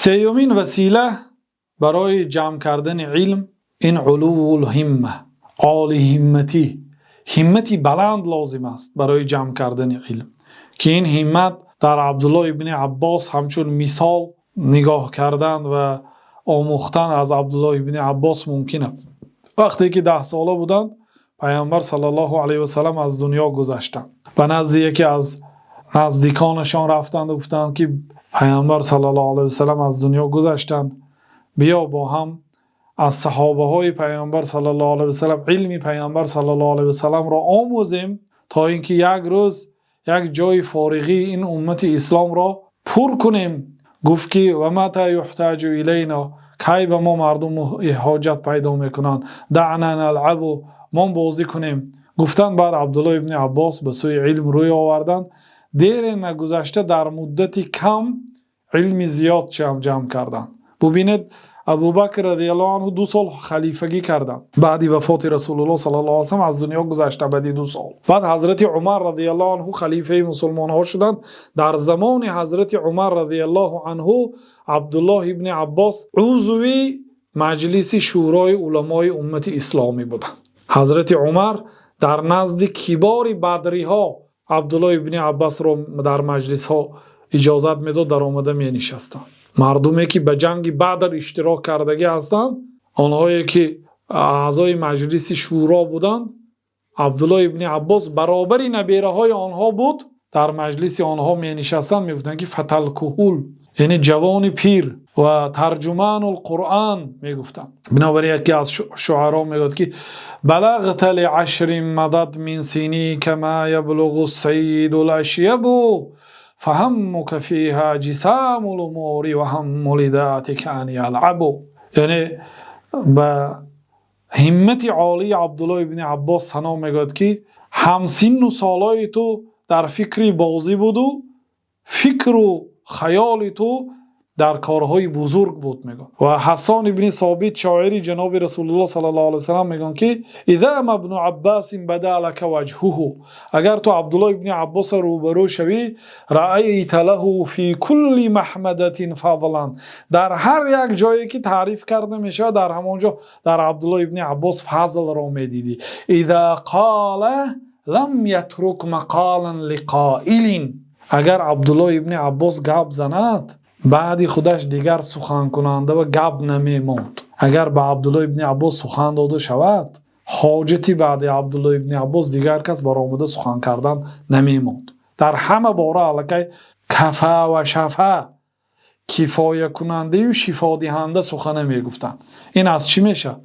Сеюмин васила барои ҷамъ кардани илм ин улуввул ҳимма, олиҳимматӣ, ҳиммати баланд лозим аст барои ҷамъ кардани илм, ки ин ҳиммат дар Абдуллоҳ ибни Аббос ҳамчун мисол нигоҳ кардан ва омӯхтан аз Абдуллоҳ ибни Аббос мумкин аст. Вақте ки 10 сола буданд, Паёмбар саллаллоҳу алайҳи васаллам аз дунё гузаштанд. Ба назди яке аз наздиконашон рафтанд ва гуфтанд, ки Паёмбар саллаллоҳу алайҳи васаллам аз дунё гузаштанд, биё бо ҳам аз саҳобаҳои Паёмбар саллаллоҳу алайҳи васаллам илми Паёмбар саллаллоҳу алайҳи васалламро омӯзем, то инки як рӯз як ҷои фориғии ин уммати исломро пур кунем. Гуфт, ки ومتى يحتاج إلينا? Кай ба мо мардум ҳоҷат пайдо мекунанд? دعنا نلعب, мо бозӣ кунем, гуфтанд. Баъд Абдуллоҳ ибни Аббос ба сӯи илм рӯй оварданд. Дере нагузашта дар муддати кам илми зиёд ҷамъ карданд. Бубинед, Абубакр радиаллоҳу анҳу 2 сол халифагӣ карданд баъди вафоти Расулуллоҳ саллаллоҳу алайҳи васаллам. Аз дунё гузашта баъди 2 сол. Баъд ҳазрати Умар радиаллоҳу анҳу халифаи мусулмонҳо шуданд. Дар замони ҳазрати Умар радиаллоҳу анҳу Абдуллоҳ ибни Аббос узви Маҷлиси Шӯрои уламои уммати исломӣ буданд. Ҳазрати Умар дар назди кибори бадриҳо Абдуллоҳ ибни Аббасро дар маҷлисҳо иҷозат медод, даромада менишастанд. Мардуме ки ба ҷанги Бадр иштирок кардагӣ ҳастанд, онҳое ки аъзои Маҷлиси Шӯро буданд, Абдуллоҳ ибни Аббос баробари набераҳои онҳо буд, дар маҷлиси онҳо менишастанд. Мегуфтанд, ки فتى الكهول, яъне ҷавони пир ва ترجمان القرآن мегуфтанд. Бинобар яке аз шуаро мегӯяд, ки بلغت لعشر مضت من سنيك ما يبلغ السيد الأشيب، فهمك فيها جسام الأمور وهم لذاتك أن يلعب. Яъне ба ҳиммати олии Абдуллоҳ ибни Аббос сано мегӯяд, ки ҳамсинну солои ту дар фикри бозӣ буду фикру хаёли ту дар корҳои бузург буд, мегӯяд. Ва Ҳассон ибни Собит, шоири ҷаноби Расулуллоҳ саллаллоҳу алайҳи васаллам, мегӯянд, ки إذا ما ابن عباس بدا لك وجهه, агар ту Абдуллоҳ ибни Аббоса рӯбарӯ шавӣ, رأيت له في كل محمدة فضلا, дар ҳар як ҷое ки таъриф карда мешавад, дар ҳамон ҷо дар Абдуллоҳ ибни Аббос фазлро медидӣ. إذا قال لم يترك مقالا لقائل, агар Абдуллоҳ ибни Аббос гап занад, баъди худаш дигар суханкунанда ва гап намемонд. Агар ба Абдуллоҳ ибни Аббос сухан дода шавад, ҳоҷати баъди Абдуллоҳ ибни Аббос дигар кас баромада сухан кардан намемонд. Дар ҳама бора аллакай كفى وشفى, кифоякунандаю шифодиҳанда сухане мегуфтанд. Ин аз чӣ мешавад?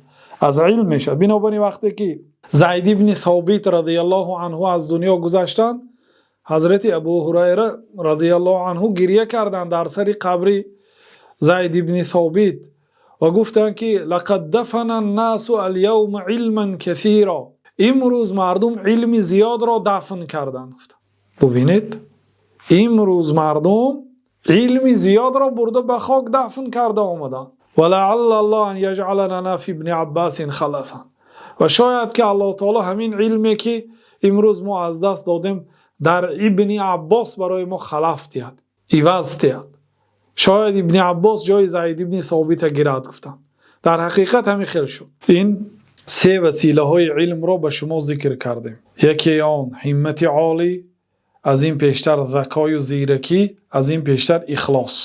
Аз илм мешавад. Бинобар ин вақте ки Зайд ибни Собит радиаллоҳу анҳу аз дунё гузаштанд, ҳазрати Абу Ҳурайра радиаллоҳу анҳу гирья карданд дар сари қабри Зайд ибни Собит ва гуфтанд, ки لقد دفن الناس اليوم علما كثيرا, имрӯз мардум илми зиёдро дафн карданд, гуфтанд. Бубинед, имрӯз мардум илми зиёдро бурда ба хок дафн карда омаданд. ولعل الله أن يجعل لنا في ابن عباس خلفا, ва шояд ки Аллоҳ таоло ҳамин илме ки имрӯз мо аз даст додем, дар Ибни Аббос барои мо халаф диҳад, иваз диҳад. Шояд Ибни Аббос ҷои Зайд ибни Собита гирад, гуфтанд. Дар ҳақиқат ҳамин хел шуд. Ин се василаҳои илмро ба шумо зикр кардем: яке он ҳиммати олӣ, аз ин пештар закою зиракӣ, аз ин пештар ихлос.